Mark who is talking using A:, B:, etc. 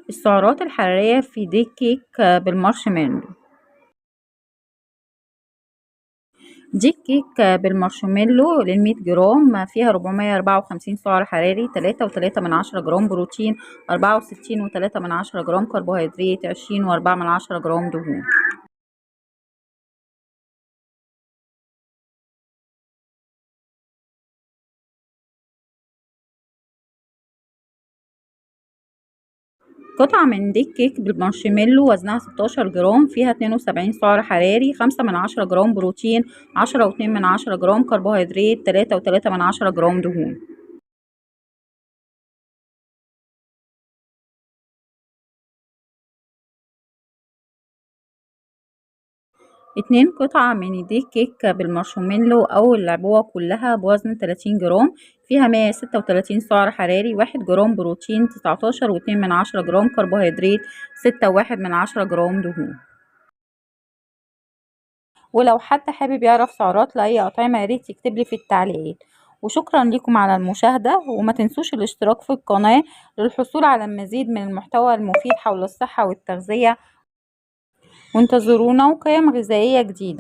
A: السعرات الحرارية في ديك كيك بالمارشميلو. ديك كيك بالمارشميلو للمية جرام فيها 454 سعر حراري، 3.3 جرام بروتين، 64.3 جرام كربوهيدرات، 20.4 جرام دهون. قطعة من ديك كيك بالمارشميلو وزنها 16 جرام، فيها 72 سعر حراري، 5 جرام بروتين، 10.2 جرام كربوهيدرات، 3.3 جرام دهون. 2 قطعة من ديك كيك بالمارشميلو أو العبوة كلها بوزن 30 جرام، فيها 136 سعر حراري، 1 جرام بروتين، 19.2 جرام كربوهيدرات، 6.1 جرام دهون. ولو حد حابب يعرف سعرات لأي أطعمة ياريت يكتب لي في التعليقات. وشكرا لكم على المشاهدة، وما تنسوش الاشتراك في القناة للحصول على المزيد من المحتوى المفيد حول الصحة والتغذية، وانتظرونا وقيم غذائية جديدة.